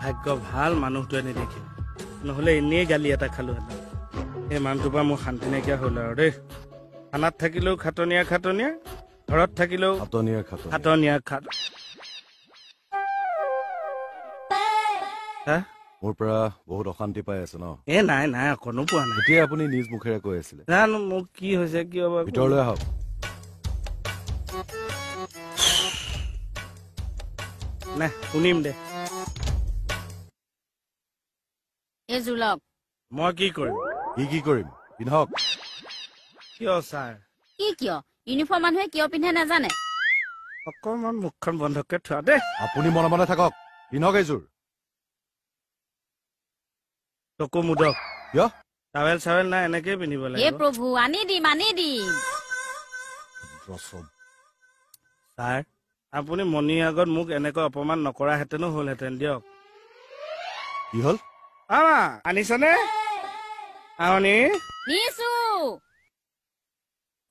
ভাগ্য ভাল মানুহটোৱে নেদেখিল, নহ'লে এনেই গালি এটা খালোহেঁতেন। এই মানুহটোৰ পৰা মোৰ শান্তি নাইকিয়া হ'ল আৰু দেই। থানাত থাকিলেও খাটনীয়া খাটনীয়া, ঘৰত থাকিলেও খাটনীয়া খাটনীয়া খাট। মোৰ পৰা বহুত অশান্তি পাই আছে ন? এ নাই নাই, অকণো পোৱা নাই। এতিয়া আপুনি নিজ মুখেৰে কৈ আছিলে। জানো মোক কি হৈছে, কিয় বা। ভিতৰলৈ আহক। নাই শুনিম দে। এইযোৰ লওক। মই কি কৰিম? কি কি কৰিম? পিন্ধক। কিয় ছাৰ? কি কিয়? ইউনিফৰ্ম মানুহে কিয় পিন্ধে নাজানে? অকণমান মুখখন বন্ধকে থোৱা দেই। আপুনি মনে মনে থাকক, পিন্ধক এইযোৰ। চকু মুদক। কিয়? টাৱেল চাৱেল নাই, এনেকেই পিন্ধিব হে লাগিব। প্ৰভু, আনি দিম আনি দিম। ছাৰ আপুনি মণিৰ আগত মোক এনেকৈ অপমান নকৰাহেঁতেনো হ'লহেঁতেন দিয়ক। কি হ'ল? আমা আনিছনে? আনি নিছো।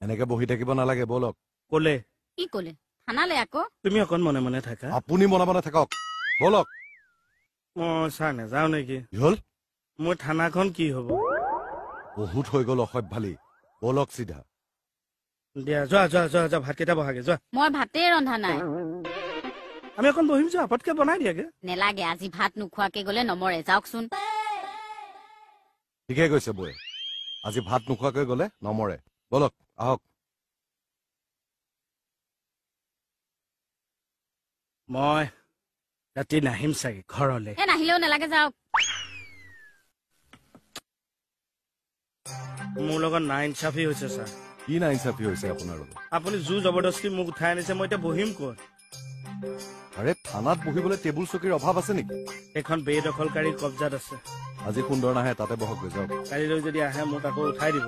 এনেকে বহি থাকিব নালাগে, ব'লক। ক'লে? কি ক'লে? থানালে আকৌ। তুমি অকণ মনে মনে থাকা। আপুনি মনে মনে থাকক, ব'লক। মই ছাৰ নাযাওঁ নেকি? কি হ'ল? মোৰ থানাখন কি হ'ব? বহুত হৈ গ'ল অসভ্যালি, ব'লক চিধা। দিয়া, যোৱা যোৱা যোৱা যোৱা, ভাতকেইটা বহাগে যোৱা। মই ভাতেই ৰন্ধা নাই। আমি অকণ বহিম যোৱা, পটকে বনাই দিয়াগে। নেলাগে, আজি ভাত নোখোৱাকে গ'লে নমৰে। যাওকচোন। ঠিকে কৈছে বৌয়ে, আজি ভাত নোখোৱাকৈ গ'লে নমৰে। ব'লক, আহক। মই ৰাতি নাহিম চাগে ঘৰলে। এ নাহিলেও নালাগে, যাওক। মোৰ লগত না ইনচাফি হৈছে ছাৰ। কি না ইনচাফি হৈছে আপোনাৰ লগত? আপুনি জোৰ জবৰদস্তি মোক উঠাই আনিছে, মই এতিয়া বহিম ক'ত? আৰে থানাত বহিবলৈ টেবুল চকীৰ অভাৱ আছে নেকি? এইখন বেদখলকাৰীৰ কব্জাত আছে। আজি সুন্দৰ নাহে, তাতে বহকগৈ যাওক। কালিলৈ যদি আহে মোক আকৌ উঠাই দিব।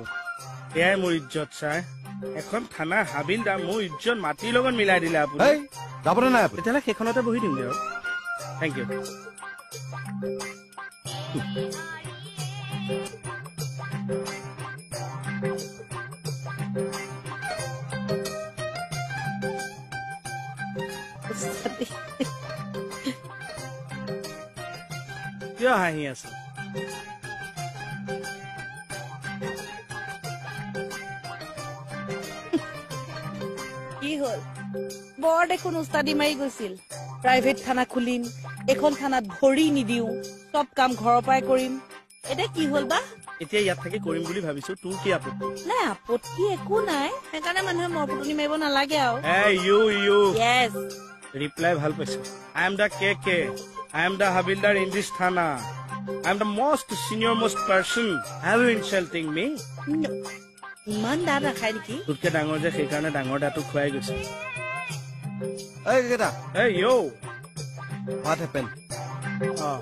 এয়াই মোৰ ইজ্জত ছাৰ। এখন থানা হাবিলদাৰ মোৰ ইজ্জত মাটিৰ লগত মিলাই দিলে আপুনি। যাবনে নাই আপুনি? তেতিয়াহ'লে সেইখনতে বহি দিমগৈ আৰু। Thank you. কিয় হাঁহি আছে? কি হ'ল? বৰ দেখোন উস্তাদি মাৰি গৈছিল। প্ৰাইভেট থানা খুলিম, এইখন থানাত ভৰি নিদিওঁ, চব কাম ঘৰৰ পৰাই কৰিম। এতিয়া কি হ'ল বা? এতিয়া ইয়াত থাকি কৰিম বুলি ভাবিছো, তোৰ কি আপত্তি? নাই, আপত্তি একো নাই। সেইকাৰণে মানুহে মৰ ফুটনি মাৰিব নালাগে আৰু। ইউ ইউ য়েছ। ৰিপ্লাই ভাল পাইছো। I am the K K, I am the havildar in this thana, I am the most senior most person. Have you insulting me? ইমান দা নাখায় নেকি? তোতকে ডাঙৰ যে, সেইকাৰণে ডাঙৰ দাটো খুৱাই গৈছে। এই কেইটা। এই yo. What happen? O.